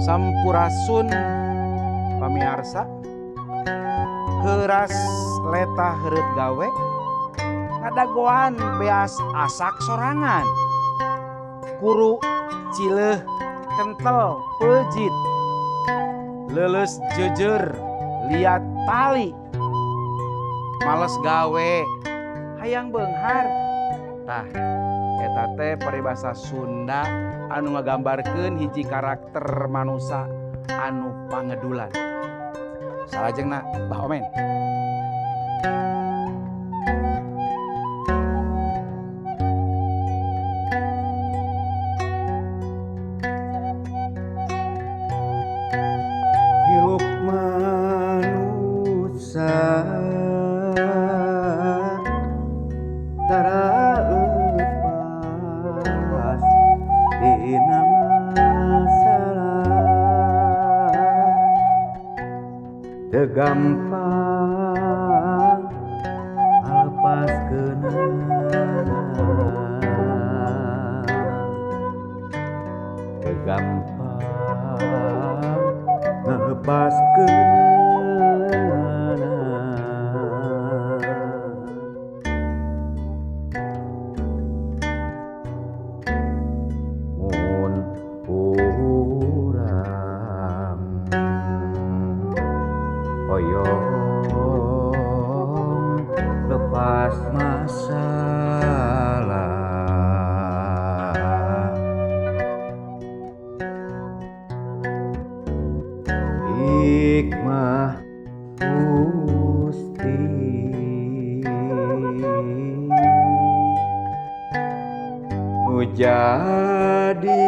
Sampurasun pamiarsa, heuras letah heureut gawe, ngadagoan beas asak sorangan, kuru cileuh kentel peujit, leuleus jeujeur liat tali, males gawe hayang beunghar. Tah, eta teh paribasa Sunda anu ngagambarkeun hiji karakter manusa anu pangedulan. Salajengna Bah Omen. Hirup manusia tara lepas dina masalah, teu gampang ngalepaskeunana, teu gampang ngalepaskeunana. Mun urang hoyong lepas masalah, hikmah Gusti nu jadi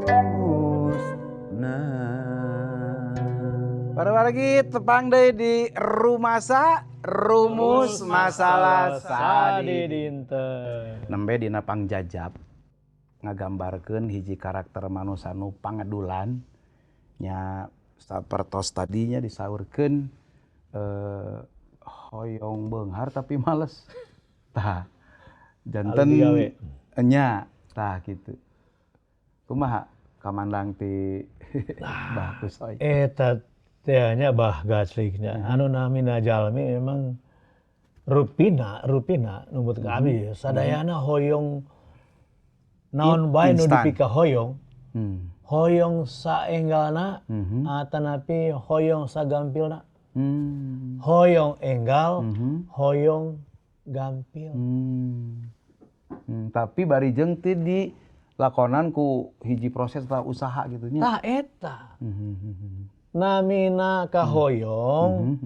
rumusna. Para-wargi tepang deui di Rumasa, Rumus Masalah Sadi. Dinten. Nembe dina pangjajab ngagambarkeun hiji karakter manusa nu pangedulan nya, sapertos tadinya disaurkeun, hoyong beunghar tapi males. Tah, janten Alus digawe. Nya, tah kitu. Kumaha kamandang ti Bah Kusoy? Eta teh nya Bah Gasliknya. Anu namina jalmi memang rupina, rupina numut ka abdi sadayana hoyong naon bae nu Instan. dipika hoyong. Hoyong saenggalna atanapi hoyong sagampilna. Hoyong enggal, hoyong gampil. Tapi bari jeung ti di lakonan ku hiji proses atau usaha gitu nya. Tah eta. Namina kahoyong,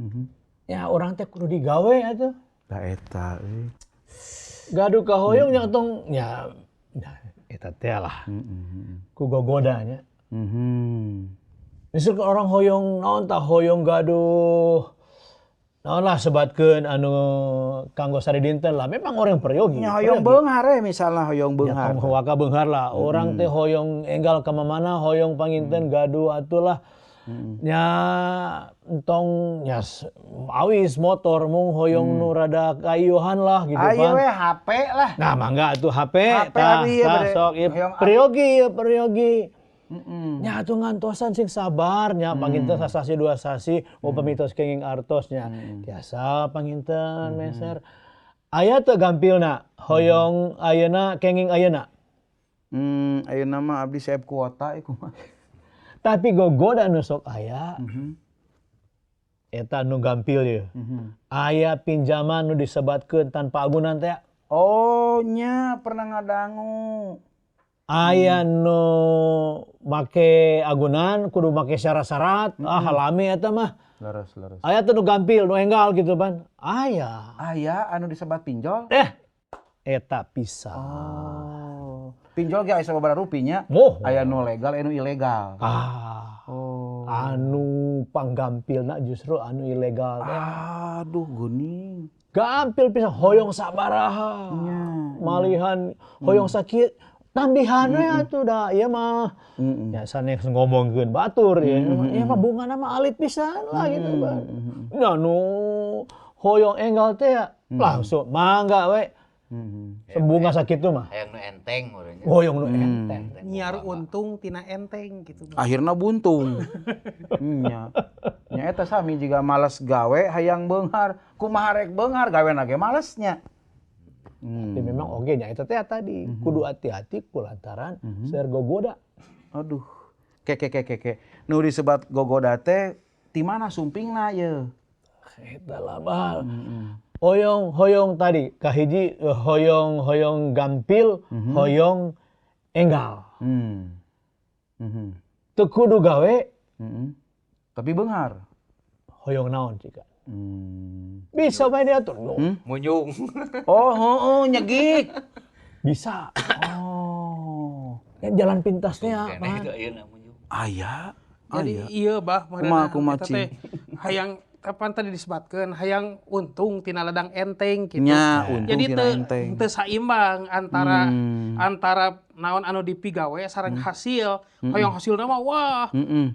ya urang teh kudu digawe atuh. Tah eta euy. Gaduh kahoyong nya tong nya, nah, eta teh lah. Ku gogodanya. Misalkan orang hoyong naon tah, hoyong gaduh naon lah, sebatkeun anu kanggo sadidinten lah, memang orang peryogi. Nya hoyong Peryogi. beunghar we, misalna hoyong Ya, beunghar. tong waka beunghar lah. Orang teh hoyong enggal ka mamana, hoyong panginten gaduh atuh lah. Nya entong nya awis motor, mung hoyong nu rada kayuhan lah gitu Ayo kan. we HP lah. Nah, mangga atuh HP, HP tah, abi ieu tah, bade. sok ieu Hoyong peryogi ieu peryogi. Nya atuh ngantosan sing sabar nya, panginten sasasi dua sasi upami tos kenging artos nya. Tiasa panginten meser. Aya teu gampilna hoyong ayeuna kenging ayeuna? Ayeuna mah abdi seep kuota ieu kumaha. Tapi gogoda nu sok aya. Eta nu gampil ieu. Aya pinjaman nu disebatkeun tanpa agunan teh. Oh nya, pernah ngadangu. Aya nu make agunan kudu make syarat-syarat, ah lami eta mah. Leres, leres. Aya teh nu gampil, nu enggal gitu pan. Aya. Aya anu disebat pinjol? Eta pisan. Oh. Pinjol ge aya sababaraha rupinya. Oh. Aya nu legal, aya nu ilegal. Ah. Oh. Anu panggampilna justru anu ilegal teh. Aduh, geuning. Gampil pisan hoyong sabaraha. Nya. Malihan hoyong sakit tambihan we atuh da ieu mah. Ya sanes ngomongkeun batur ya. Ieu mah bungana mah alit pisan lah gitu kan. Nah nu hoyong enggal teh ya, langsung mangga we. Sembunga sakitu mah. Hayang nu enteng urangnya. Hoyong nu enteng. Nyiar untung tina enteng gitu. Akhirna buntung. Nya. Nya eta sami jiga males gawe hayang beunghar. Kumaha rek beunghar gawena ge malesnya. Tapi memang oge nya eta teh tadi kudu hati-hati kulantaran seueur gogoda. Aduh. Ke ke ke ke ke. Nu disebat gogoda teh ti mana sumpingna ye? Eta lah bah. Hoyong hoyong tadi kahiji hoyong hoyong gampil, hoyong enggal. Teu kudu gawe, Tapi beunghar. Hoyong naon cika. Bisa main diatur. Munyung. Oh, heeh, nyegik. Bisa. Oh. Ya, jalan pintasnya Keneh itu ayeuna munyung. Aya. Jadi Aya. iya bah Kumaha, kumaha, eta teh hayang kapan tadi disebatkeun hayang untung tina ladang enteng gitu. Nya, untung Jadi tina teu enteng. teu saimbang antara antara naon anu dipigawe sareng hasil. Hayang hasilna mah wah.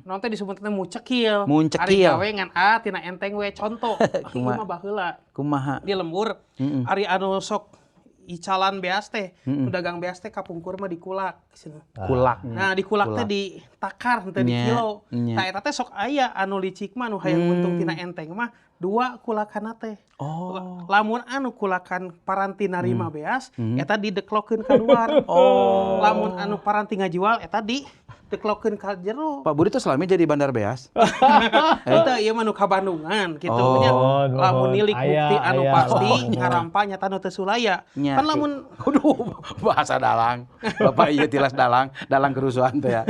Naon teh disebut teh mucekil. Muncekil. Ari gawe ngan a tina enteng we contoh. Ieu Kumaha? mah baheula Kumaha? di lembur ari anu sok icalan beas teh, nu dagang beas teh kapungkur mah dikulak cenah. Kulak. Nah, dikulak teh ditakar henteu di Nya, kilo. nya. Tah eta teh sok aya anu licik mah nu hayang untung tina enteng mah dua kulakanna teh. Oh. Lamun anu kulakan paranti narima beas eta dideklokeun ka luar. Oh. Lamun anu paranti ngajual eta dideklokeun ka jero. Pak Budi tuh selama jadi bandar beas. Eta ieu mah nu ka Bandungan kitu Oh. nya. Mohon, Lamun mohon. nilik bukti Aya, anu aya. pasti Mohon. ngarampa nyata nu teu sulaya. Nya. Kan lamun Aduh, bahasa dalang. Bapak iya tilas dalang, dalang kerusuhan teh ya.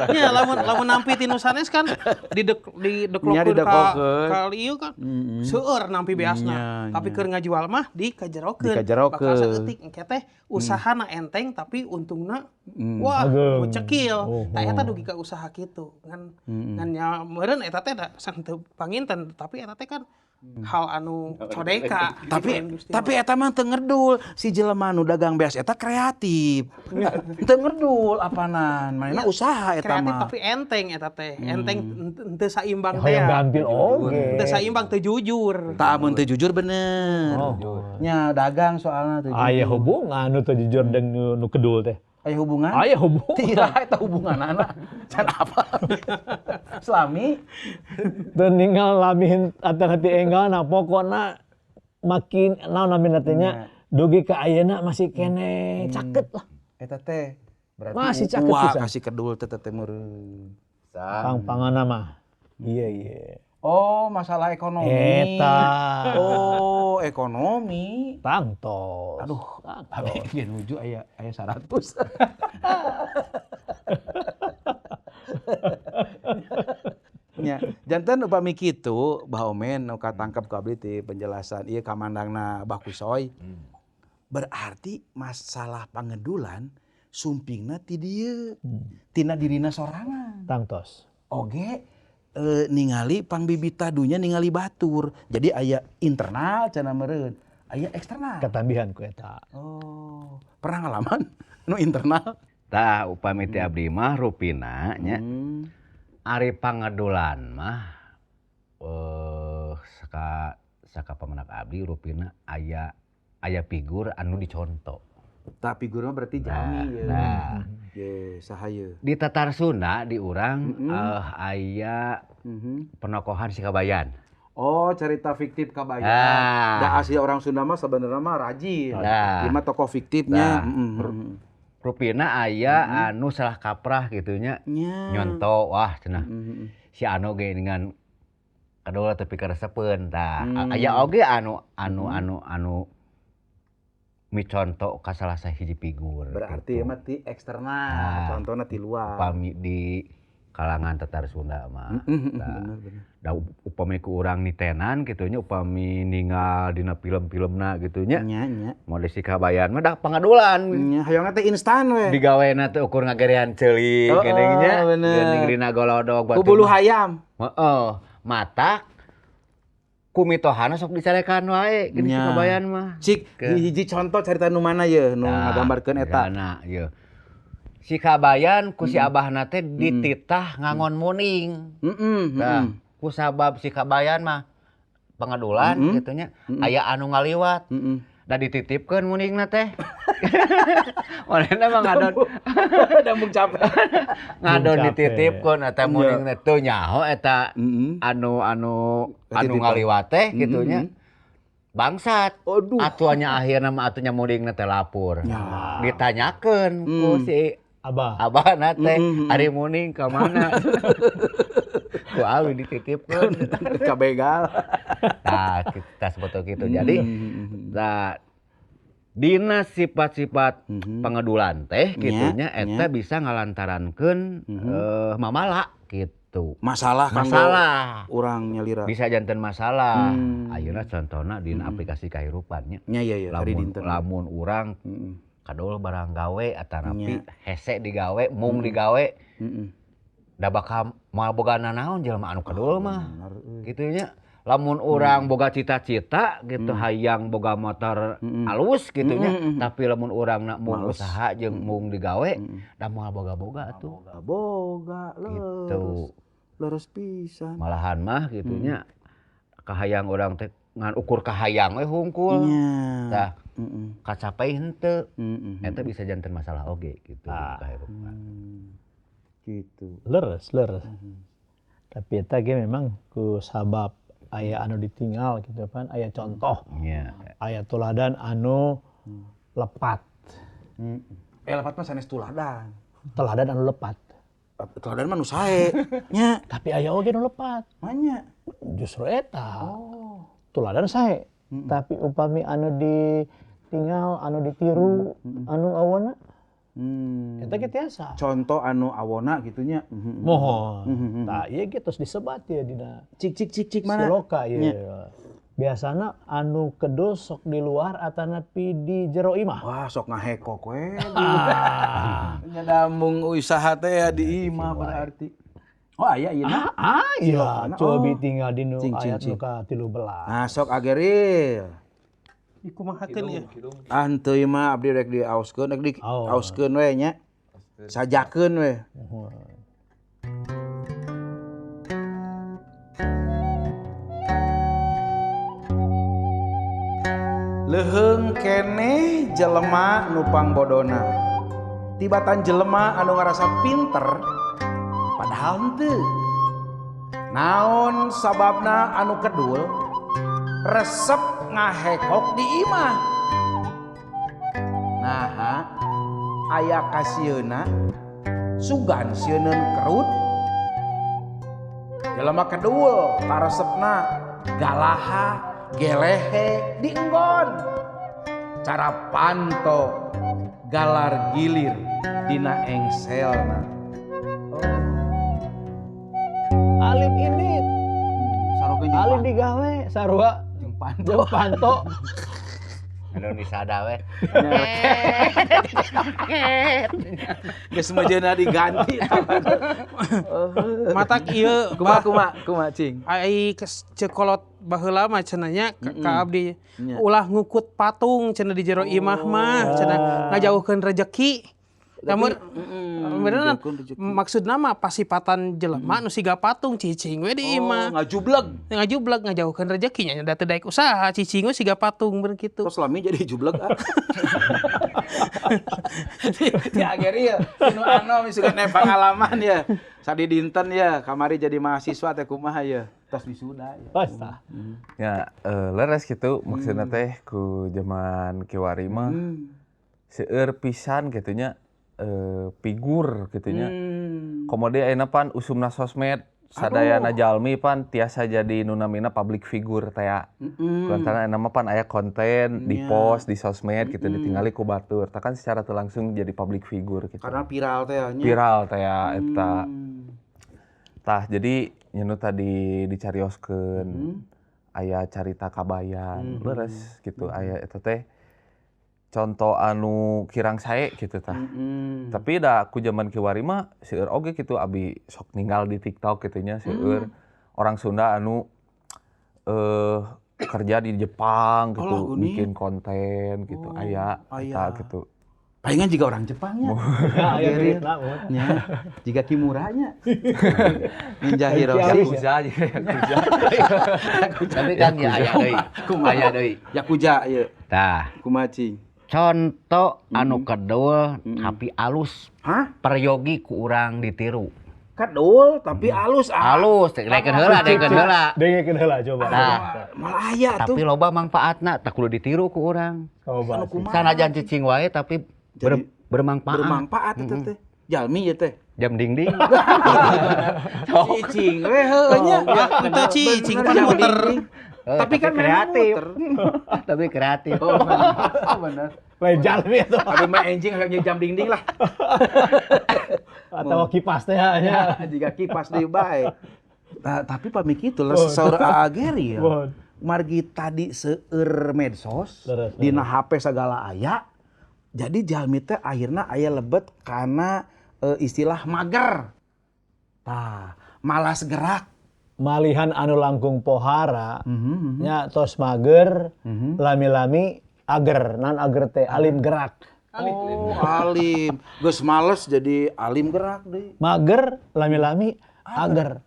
Ya, lamun lamun nampi ti nu sanes kan dideklokeun Nya, ka dideklokeun. ka ieu kan. Seueur nampi beasna. Nya, Tapi nya. keur ngajual mah dikajerokeun. Dikajerokeun. Bakal saeutik engke teh usahana enteng tapi untungna wah Ageng. mucekil. Oh, Tah eta oh. dugi ka usaha kitu. Ngan ngan nya meureun eta teh da san teu panginten tapi eta teh kan hal anu codeka. Tapi Gitu, tapi eta mah teu ngedul, si jelema nu dagang beas eta kreatif. Teu ngedul apanan, manehna usaha eta kreatif mah. tapi enteng eta teh. Enteng henteu saimbang teh. Hoyong gampil oge. Henteu saimbang teu jujur. Tah amun teu jujur bener. Oh. Nya dagang soalna teu jujur. Aya hubungan nu teu jujur dan nu kedul teh. Aya hubungan? Aya hubungan. Tidak, eta hubunganana. Can apa? Selami Teu ninggal lamihin hati-hati enggal nah pokona makin naon namina teh nya dugi ka ayeuna masih keneh caket lah. Eta teh berarti Masih caket wah, pisan. kasih kedul teh teh meureun. Pang-pangana mah. Iya iya. Oh, masalah ekonomi. Eta. Oh, ekonomi. Tangtos. Aduh, abi ge nuju aya aya 100. Nya, janten upami kitu Bah Omen nu katangkep ku abdi ti penjelasan ieu kamandangna Bah Kusoy. Berarti masalah pangedulan sumpingna ti dieu. Tina dirina sorangan. Tangtos. Oge ningali pangbibita dunya ningali batur. Jadi aya internal cenah meureun, aya eksternal. Katambihan ku eta. Oh, pernah ngalaman nu internal? Tah upami ti abdi mah rupina nya. Ari pangedulan mah saka saka pamenak abdi rupina aya aya figur anu diconto. Tah figur mah berarti jalmi ye. Nah, Ye, saha ye? di Tatar Sunda di urang aya penokohan si Kabayan. Oh, cerita fiktif Kabayan. Ah. Da asli orang Sunda mah sebenarnya mah rajin. Nah. Ieu mah tokoh fiktifnya. Nah. Rupina aya anu salah kaprah gitu nya. Nya. Nyonto wah cenah. Si anu ge dengan kadol tapi karesepeun tah. Aya oge anu anu anu anu miconto ka salah sahiji figur. Berarti gitu. mah ti eksternal, Nah. contohna ti luar. Upami di kalangan Tatar Sunda mah. Tah. Bener bener. Da upami ku urang nitenan kitu nya upami ningal dina film-filmna gitu nya. Nya nya. Mode si Kabayan mah da pangadulan. Nya hayangna teh instan we. Digawena teh ukur ngagerean ceulik Oh, geuning nya. bener. Geuning dina golodog Ku bulu hayam. Heeh, matak ku mitohana sok dicarekan wae geuning si Nya. Kabayan mah. Cik, hiji contoh carita nu mana ye nu Nah, ngagambarkeun eta. Nah, ieu. Si Kabayan ku si abahna teh dititah ngangon muning. Nah, ku sabab si Kabayan mah pangadulan gitu nya, aya anu ngaliwat. Da dititipkeun muningna teh. Manehna mah ngadon Dambung capek. Ngadon dititipkeun eta muningna teu nyaho eta anu anu anu ngaliwat teh kitu nya. Bangsat. Aduh. Atuannya akhirna mah atunya muningna teh lapor. Ditanyakeun ku si Abah. Abahna teh ari muning ka mana? Ku awi dititipkeun kabegal. Tah kita sebetulnya gitu. Jadi nah dina sifat-sifat pengedulan teh kitunya eta bisa ngalantarankeun mamala gitu. Masalah masalah urang nyalira. Bisa janten masalah. Ayeuna contohna dina aplikasi kahirupannya. Nya iya iya lamun urang kadol barang gawe atanapi hese digawe, mung digawe. Da bakal moal boga nanaon jelema anu kadol mah. Kitu nya. Lamun urang boga cita-cita gitu hayang boga motor alus gitu nya, tapi lamun urang nak mung usaha jeung mung digawe da moal boga-boga atuh. Boga gitu. Leres pisan. Malahan mah gitu nya kahayang urang teh ngan ukur kahayang we hungkul. Tah kacapai henteu. Eta bisa janten masalah oge gitu kahirupan. Gitu. Leres, leres. Tapi eta ge memang ku sabab aya anu ditinggal gitu kan, aya contoh, aya tuladan anu lepat. Lepat mah sanes tuladan. Teladan anu lepat. Teladan mah nu sae. Nya. Tapi aya oge nu lepat. Manya. Justru eta. Oh. Tuladan sae. Tapi upami anu ditinggal, anu ditiru, anu awona. Eta ge tiasa. Contoh anu awona gitunya. Mohon. Tah ieu ge tos disebat ya dina cik cik cik cik mana? Siloka ieu. Biasana anu kedul sok di luar atanapi di jero imah. Wah, sok ngahekok we. Nya damung usaha teh ya di imah berarti. Oh aya ieu mah. Ah iya, cobi tinggal di nu ayat nu ka-13. Nah, sok ageril. Dikumahakeun ieu. Ah henteu ieu mah abdi rek diaoskeun, rek diaoskeun we nya. Sajakeun we. Leuheung keneh jelema nu pangbodona. Tibatan jelema anu ngarasa pinter padahal henteu. Naon sababna anu kedul resep ngahekok di imah. Naha aya kasieuna sugan sieuneun kerut. Jelema kedul karesepna galaha gelehe dienggon. Cara panto galar gilir dina engselna. Alim ini alim digawe sarua jeung panto. Anu disada we. Geus mejeuna diganti. Matak ieu kumaha kumaha kumaha cing. Ai cekolot baheula mah cenah nya ka abdi ulah ngukut patung cenah di jero imah mah cenah ngajauhkeun rejeki. Namun beneran maksudna mah pasipatan jelema nu siga patung cicing we di imah. Ngajubleg. Ngajubleg ngajauhkeun rejeki nya da teu daek usaha cicing we siga patung bener kitu. Terus lami jadi jubleg ah. Di akhirnya nu anu misugan pengalaman ya. Sadi dinten ya kamari jadi mahasiswa teh kumaha ya. Tos wisuda ya. Pasta. Ya leres kitu maksudna teh ku zaman kiwari mah seueur pisan kitu nya. Figur gitu nya. Komode ayeuna pan usumna sosmed sadayana jalmi pan tiasa jadi nu namina public figure teh. Lantaran ayeuna mah pan aya konten di post di sosmed gitu ditingali ku batur. Tah kan secara teu langsung jadi public figure gitu. Karena viral teh nya. Viral teh eta. Tah jadi nya nu tadi dicarioskeun aya carita kabayan leres gitu aya eta teh. Contoh anu kirang sae gitu tah. Tapi da ku zaman kiwari mah seueur oge gitu abi sok ninggal di TikTok gitu nya seueur orang Sunda anu kerja di Jepang gitu bikin konten gitu aya eta gitu. Palingan juga orang Jepangnya. Ya, aya Geri. duitna mun. Nya, jika Kimuranya. Ninja Hiroshi. Yakuza aja, Yakuza. Tapi kan ya aya deui. Aya deui. Yakuza ieu. Tah, Kumaha cing? contoh anu kedul tapi alus. Hah? Peryogi ku urang ditiru. Kedul tapi alus ah. Alus, dengekeun heula, dengekeun heula. Dengekeun heula coba. Nah, Malah aya tuh. tapi loba mangfaatna tak kudu ditiru ku urang. Coba. Sanajan cicing wae tapi Jadi bermanfaat. Bermanfaat itu teh. Jalmi ieu teh. Jam dingding. Cicing we heueuh nya. Henteu cicing Bener, pan jam muter. dinding. Tapi kan kreatif. kreatif. Tapi kreatif. Oh, bener. Bener. Lain jalmi atuh. Abi mah enjing hayang jam dinding lah. Atau kipas teh nya. Jika kipas deui bae. Tapi pami kitu lah saur Aa Geri ya. Mohon. Margi tadi seueur medsos, Leres, dina HP segala aya. Jadi jalmi teh akhirna aya lebet kana istilah mager. Tah, malas gerak. Malihan anu langkung pohara nya tos mager, lami-lami ager, nan ager teh alim gerak. Oh, alim. Geus males jadi alim gerak deui. Mager, lami-lami ager.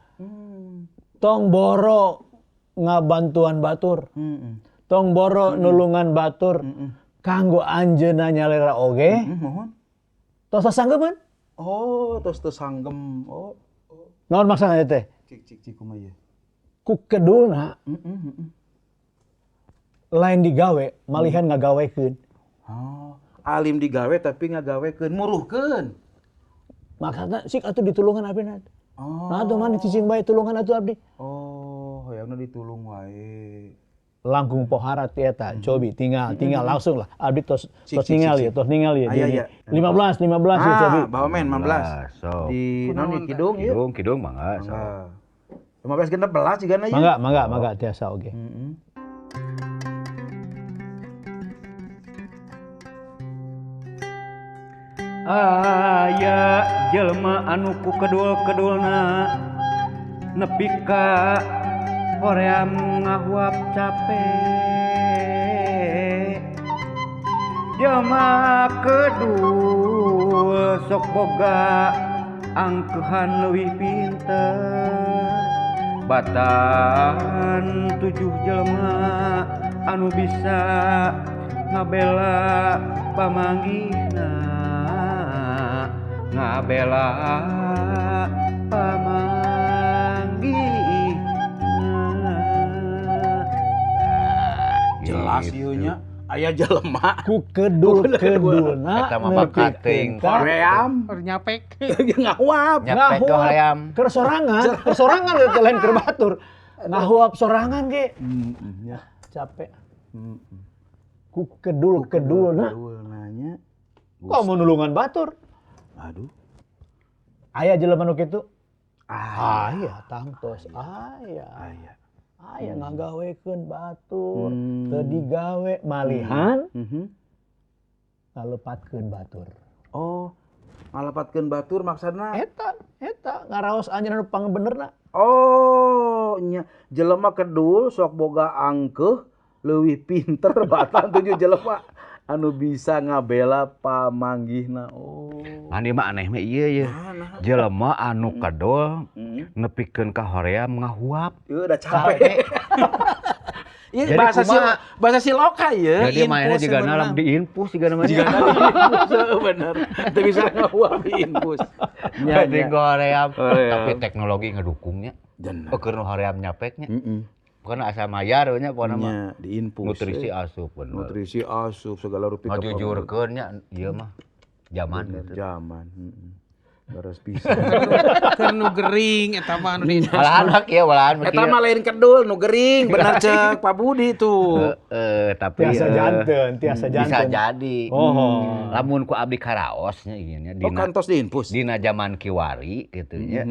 Tong boro ngabantuan batur. Tong boro nulungan batur. Kanggo anjeunna nyalera oge. Mohon. Tos sasanggemeun. Oh, tos teu sanggem. Oh, Naon maksudna teh? cik cik cik kumaha ieu? Ku kedulna lain digawe, malihan ngagawekeun. Oh, alim digawe tapi ngagawekeun, muruhkeun. Maksudna sik atuh ditulungan abdi na. Oh. Nah atuh mana cicing bae tulungan atuh abdi. Oh, hayangna ditulung wae. Langkung pohara ti eta, cobi tinggal langsung lah. Abdi tos Cik, tos cik, ningal cik, ya, tos ningal ya. Aya, Di- ya. 15 15 ya cobi. Ah, bawa men 15. Sok. Di naon di kidung ieu? Kidung, kidung mangga sok. Ah. 15 genep belas jigana ieu. Mangga, mangga, mangga tiasa oge. Aya jelema anu ku kedul-kedulna nepi ka hoream ngahuap cape. Jelema kedul sok boga angkehan leuwih pinter. Batan 7 jelema anu bisa ngabela pamanggihna, ngabela pamanggihna. Jelas ieu nya. Aya jelema Ku kedul-kedulna Eta mah bakat teuing. hoream Keur nyapek. ngahuap. Nyapek ke hoream. Keur sorangan, keur sorangan teh lain keur batur. Ngahuap sorangan ge. Ya. Capek. Ku kedul-kedulna Kedul nanya. kok mau nulungan batur. Aduh. Aya jelema nu kitu? Ah, Aya tangtos, aya. aya. Aya ngagawekeun batur, teu digawe malihan ngalepatkeun batur. Oh, ngalepatkeun batur maksudna? Eta, eta ngaraos anjeunna nu pangbenerna. Oh, nya jelema kedul sok boga angkeuh leuwih pinter batan 7 jelema anu bisa ngabela pamanggihna. Oh. Ngan ieu mah aneh mah ieu ye. Jelema anu kedul nepikeun ka hoream ngahuap. Ieu udah capek. Iya Jadi bahasa si kumaha? bahasa siloka ya. Jadi mainnya infus juga sebenarnya. nalam diinfus juga namanya. Jika diinfus bener. Teu bisa ngahuap diinfus. Nya Jadi hoream. Hoream. Tapi teknologi ngedukungnya. Bener. Keur nu hoream nyapeknya. Heeh. Pokona asa mayar we nya pokona mah. Nya diinfus. Nutrisi asup bener. Nutrisi asup segala rupi Ngajujurkeun nya ieu mah zaman gitu. Zaman. Heeh. Beres pisan. Keur nu gering eta mah anu diinfus. Malahan mah kieu, malahan mah Eta kieu. mah lain kedul nu gering, bener cek Pak Budi tuh. Heeh, tapi Tiasa janten, tiasa janten. Bisa jadi. Oh. Lamun ku abdi karaos nya ieu nya Oh dina kantos diinfus. dina zaman kiwari gitu nya.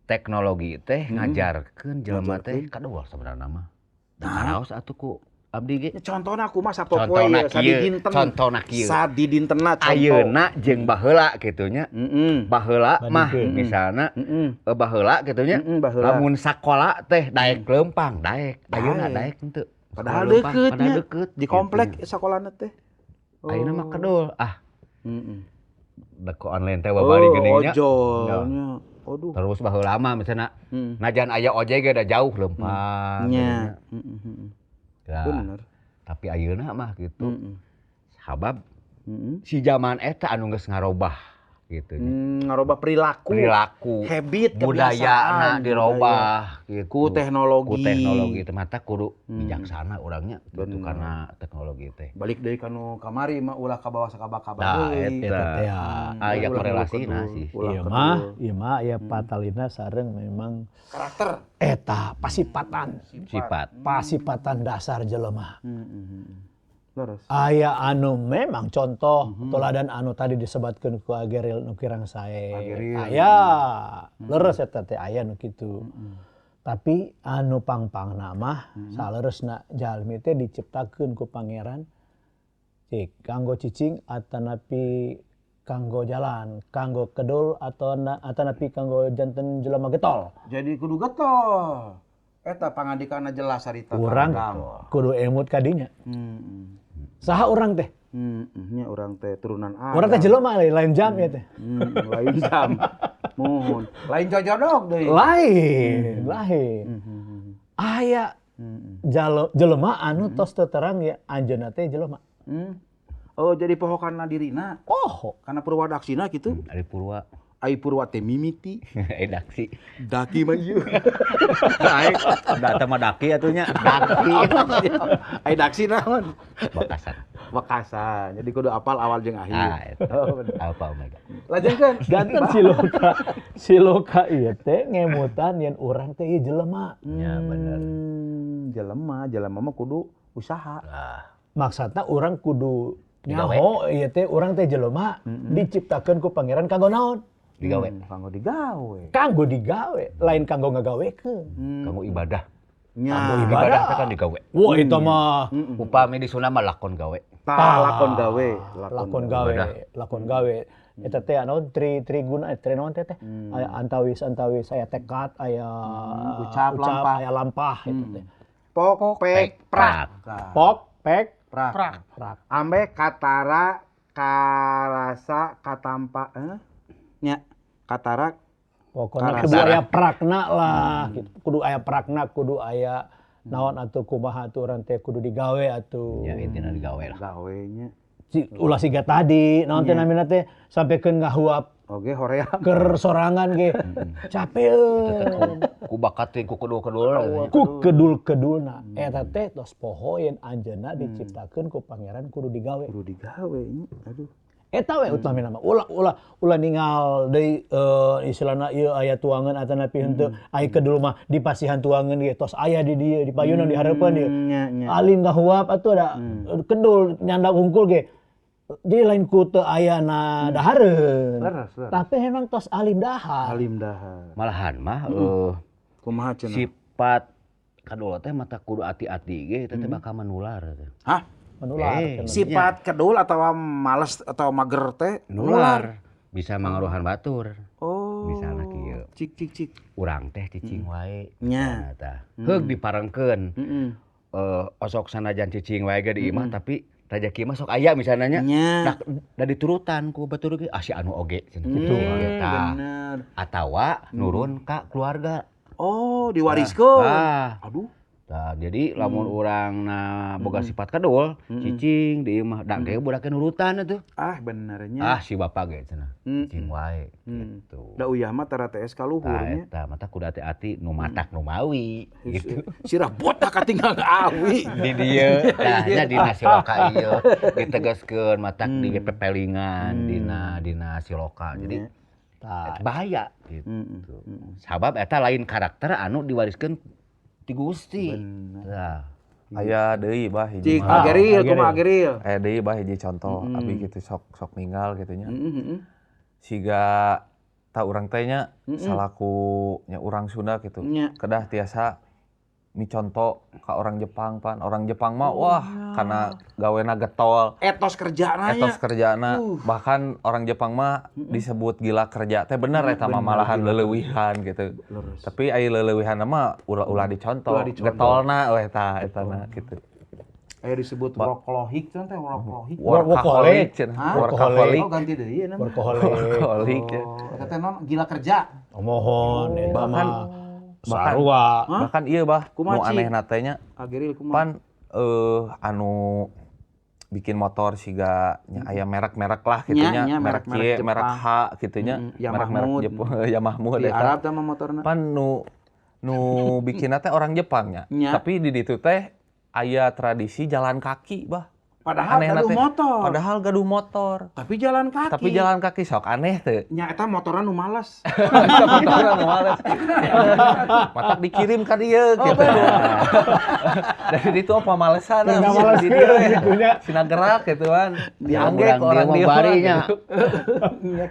Teknologi teh ngajarkeun jelema teh kadua sebenarna mah. Da karaos atuh ku abdi ge. Contohna kumaha sapopoe Contona ye, kieu, sadidinten. contona kieu. Sadidintenna contoh. Ayeuna jeung baheula kitu nya. Heeh. Baheula mah Bandingkeun. misalna Heeh. baheula kitu nya. Baheula. Lamun sakola teh daek leumpang, daek. Ayeuna daek henteu. Padahal Sekolah leumpang, deukeut padahal nya. deukeut Di komplek sakolana teh. Ayeuna mah kedul. Ah, Da ku online teh babari geuning nya. Ojolnya. Aduh. Terus baheula lama misalna najan aya ojek ge da jauh leumpang. Nya. Bener. Tapi ayeuna mah gitu. Sabab si zaman eta anu geus ngarobah gitu nya. Ngarobah perilaku, habit, kebiasaan, budayana dirobah gitu. Ku teknologi. Ku teknologi teh mata kudu bijaksana urangnya gitu karena teknologi teh. Balik deui kanu kamari mah ulah kabawa sakaba-kaba Nah, deui. eta teh ya. Aya korelasina sih. Ieu mah aya patalina sareng memang karakter eta pasipatan. Sifat. Pasipatan dasar jelema. Leres. Aya anu memang contoh toladan anu tadi disebatkeun ku Ageril nu kirang sae. Aya leres eta teh aya nu kitu. Tapi anu pangpangna mah saleresna jalmi teh diciptakeun ku Pangeran cik kanggo cicing atanapi kanggo jalan, kanggo kedul atau atanapi kanggo janten jelema getol. Jadi kudu getol. Eta pangandikana jelas harita. Urang kudu emut kadinya. Saha urang teh? Nya urang teh turunan Adam. Urang teh jelema lain jam ya teh. Lain jam. Mohon. Lain jojodok deui. Lain, lain. Aya jelema anu tos teu terang ya anjeunna teh jelema. Oh, jadi poho kana dirina. Poho. Kana purwadaksina kitu. Ari purwa. Ai purwa teh mimiti. Daksi. Daki mah ieu. Ai, da teh mah daki atuh nya. Daki. Ai daksi naon? Bekasan. Bekasan. Jadi kudu apal awal jeung akhir. Ah, eta. Alfa omega. Lajengkeun. Janten siloka ieu teh ngemutan yen urang teh ieu jelema. Ya bener. Jelema, jelema mah kudu usaha. Nah. Maksudna urang kudu nyaho ieu teh urang teh jelema diciptakeun ku Pangeran kanggo naon? Digawe. Kanggo digawe. Kanggo digawe, lain kanggo ngagawekeun. Kanggo ibadah. Nya. Kanggo ibadah teh kan digawe. Wah, itu mah upami di Sunda mah lakon gawe. Tah, lakon gawe, lakon gawe, lakon gawe. Eta teh naon triguna tri naon teh teh? Aya antawis aya tekad, aya ucap, lampah, aya lampah eta teh. Pok, pek, prak. Pok, pek, prak. Prak. Ambe katara karasa katampa nya katarak pokoknya kudu aya prakna lah gitu. Kudu aya prakna, kudu aya naon atuh kumaha atuh urang teh kudu digawe atuh. Ya intina digawe lah. Gawe nya. Ulah siga tadi naon teh namina teh sampikeun ngahuap. Oge hoream. Keur sorangan ge. Capeun. Ku bakat teh ku kedul-kedul. Ku kedul-kedulna. Eta teh tos poho yen anjeunna diciptakeun ku Pangeran kudu digawe. Kudu digawe nya. Aduh. Eta we utamina mah ulah ningal deui istilahna ieu aya tuangan atanapi henteu aya kedul mah dipasihan tuangan ge tos aya di dieu di payunan di hareupeun dieu. Alim ngahuap atuh da kedul nyandak hungkul ge. Jadi lain ku teu ayana dahareun. Tapi memang tos alim dahar. Alim dahar. Malahan mah kumaha cenah? Sifat kadul teh mata kudu ati-ati ge eta teh bakal menular. Hah? Menular. Sifat kedul atau males atau mager teh nular. Bisa mangaruhan batur. Oh. Misalna kieu. Cik cik cik. Urang teh cicing wae. Nya. Tah. Heug diparengkeun. Osok sanajan cicing wae ge di imah tapi rejeki mah sok aya misalnya nya. Nah, da diturutan ku batur ge ah si anu oge cenah kitu. Bener. Atawa nurun ka keluarga. Oh, diwariskeun. Aduh. Nah, jadi lamun urang na boga sifat kedul, cicing di imah da ge budakna nurutan atuh. Ah, benernya. Ah, si bapak ge cenah. Cicing wae gitu. Da uyah mah tara TS ka luhur nya. Eta mata kudu hati-hati nu matak nu mawi gitu. Sirah botak katinggal awi. Di dieu tah nya dina siloka ieu ditegaskeun matak di pepelingan dina siloka. Jadi bahaya gitu. Sabab eta lain karakter anu diwariskeun ti Gusti. Tah. Aya deui bah hiji. Cik Ageril kumaha Ageril? Aya deui bah hiji contoh abi kitu sok ninggal kitu nya. Siga ta urang teh nya salaku nya urang Sunda kitu. Kedah tiasa miconto ka orang Jepang pan. Orang Jepang mah wah karena gawena getol. Etos kerjana. Etos kerjana. Bahkan orang Jepang mah disebut gila kerja teh bener eta mah malahan leleuwihan gitu. Leres. Tapi ai leleuwihan mah ulah-ulah dicontoh. Getolna we eta etana gitu. Aya disebut workaholic teh workaholic. Workaholic cenah. Workaholic. Oh ganti deui nama. Workaholic. Oh, eta teh non gila kerja. Mohon eta mah sarua. Bahkan ieu bah nu anehna teh nya. Ageril kumaha? Pan anu bikin motor siga nya aya merek-merek lah kitu nya, merek C, merek H kitu nya, merek-merek Jepang, Yamahmud eta. Di Arab teh mah motorna. Pan nu bikinna teh orang Jepang nya. Tapi di ditu teh aya tradisi jalan kaki bah. Padahal gaduh motor. Padahal gaduh motor. Tapi jalan kaki. Tapi jalan kaki sok aneh teh. Nya eta motoran nu males. Eta motoran nu males. Matak dikirim ka dieu gitu. Dari ditu apa malesan males di dieu sina gerak gitu kan. Diangge ke orang dieu barinya.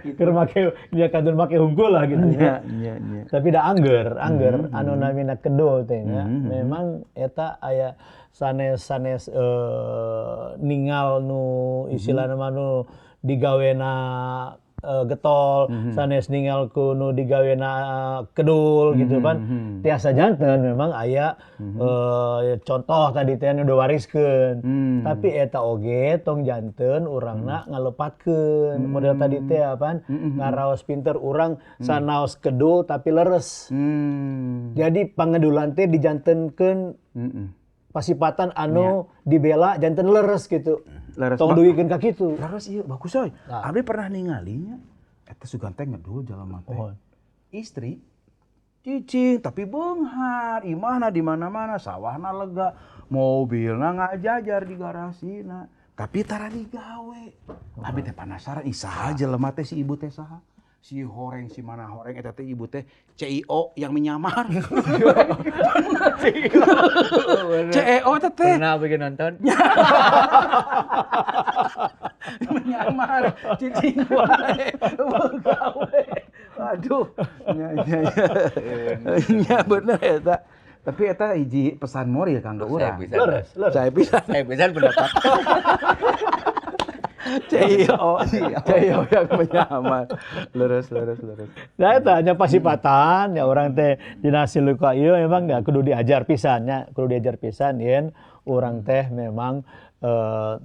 Keur make nya kadun make hungkul lah gitu nya. Tapi da angger anu namina kedul teh nya. Memang eta aya sanes-sanes ningal nu istilahna mah nu digawena getol, sanes ningal ku nu digawena kedul gitu kan. Tiasa janten memang aya contoh tadi teh nu diwariskeun. Tapi eta oge tong janten urangna ngalepatkeun. Model tadi teh apaan ngaraos pinter urang sanaos kedul tapi leres. Jadi pangedulan teh dijantenkeun pasipatan anu dibela janten leres gitu. Leres. Tong dugikeun ka kitu. Leres ieu bagus euy. Nah. Abdi pernah ningalinya eta sugan teh ngedul jelema teh. Oh. Istri cicing tapi beunghar, imahna di mana-mana, sawahna lega, mobilna ngajajar di garasina. Tapi tara digawe. Abdi teh penasaran ih saha jelema teh si ibu teh saha? Si horeng si mana horeng eta teh ibu teh CIO yang menyamar. CEO teh teh. Pernah bikin nonton? Menyamar cicing wae. Gawe. Aduh. Nya nya nya. Bener eta. Tapi eta hiji pesan moral kanggo urang. Leres, leres. Saya pisan. Saya pisan pendapat. CIO yang menyamar. Leres, leres, leres. Nah, eta nya pasipatan ya urang teh dina hasil luka ieu memang ya kudu diajar pisan nya, kudu diajar pisan yen urang teh memang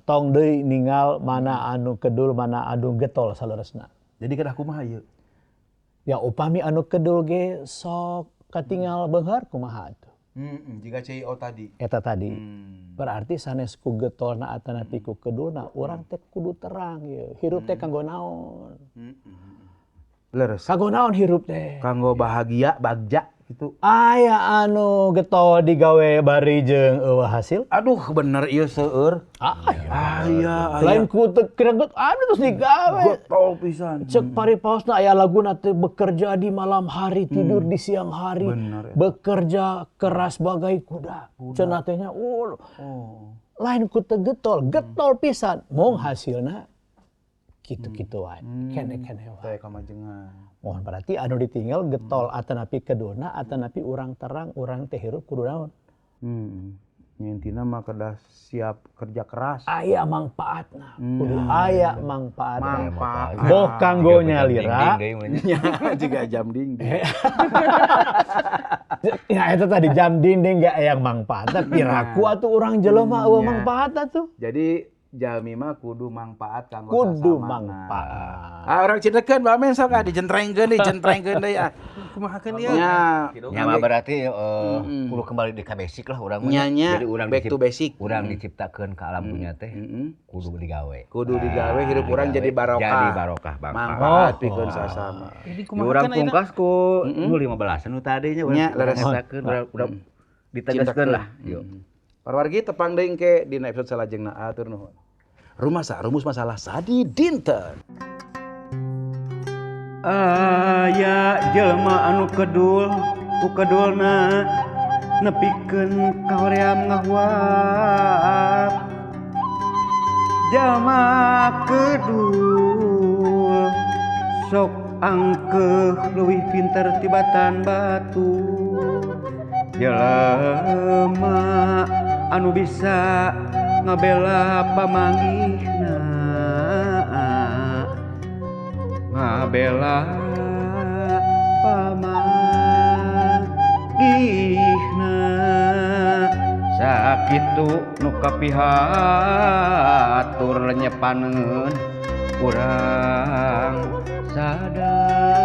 tong deui ningal mana anu kedul mana anu getol saleresna. Jadi kedah kumaha ieu? Ya upami anu kedul ge sok katingal beunghar kumaha atuh. Jika CIO tadi. Eta tadi. Berarti sanes ku getolna atanapi ku kedulna urang teh kudu terang ieu. Hirup teh kanggo naon? Leres. Kanggo naon hirup teh? Kanggo bahagia, bagja gitu. Aya anu getol digawe bari jeung eueuh hasil. Aduh bener ieu seueur. Aya. Lain ku teu kira anu terus digawe. Getol pisan. Cek paripaosna aya laguna teh bekerja di malam hari, tidur di siang hari. Bener, ya. Bekerja keras bagai kuda. Cenah teh nya oh. Lain ku teu getol, getol pisan. Mung hasilna kitu-kitu wae. Kene-kene wae. Teh kamajengan. Mohon berarti anu ditinggal getol atanapi keduna atanapi urang terang urang teh hirup kudu naon. Intina mah kedah siap kerja keras. Aya mangpaatna. Kudu aya mangpaatna. Mangpaat. Boh kanggo nyalira. Juga jam dinding. Ya eta tadi jam dinding gak aya mangpaatna piraku atuh urang jelema eueuh mangpaatna tuh. Jadi jalmi mah kudu mangpaat kanggo kudu sasamana. Mangpaat. Ah urang cidekeun Mbak Men sok ah dijentrengkeun dijentrengkeun deui ah. Kumahakeun ieu? Nya. Nya mah berarti kudu kembali ka basic lah urang mah. Jadi urang back to basic. Urang diciptakeun ka alam dunya teh kudu digawe. Kudu digawe hirup urang jadi barokah. Jadi barokah bang. Mangpaat pikeun sasama. Jadi kumahakeun urang pungkas ku nu 15 nu tadinya urang ngerasakeun urang ditegaskeun lah. Yuk. Parwargi tepang deui engke dina episode salajengna atur nuhun. Rumasa, rumus masalah sadi dinten. Aya jelema anu kedul ku kedulna nepikeun kahoream ngahuap. Jelema kedul sok angkeuh leuwih pinter tibatan batu. Jelema anu bisa ngabela pamanggihna, ngabela pamanggihna. Sakitu nu kapihatur lenyepaneun urang sadaya.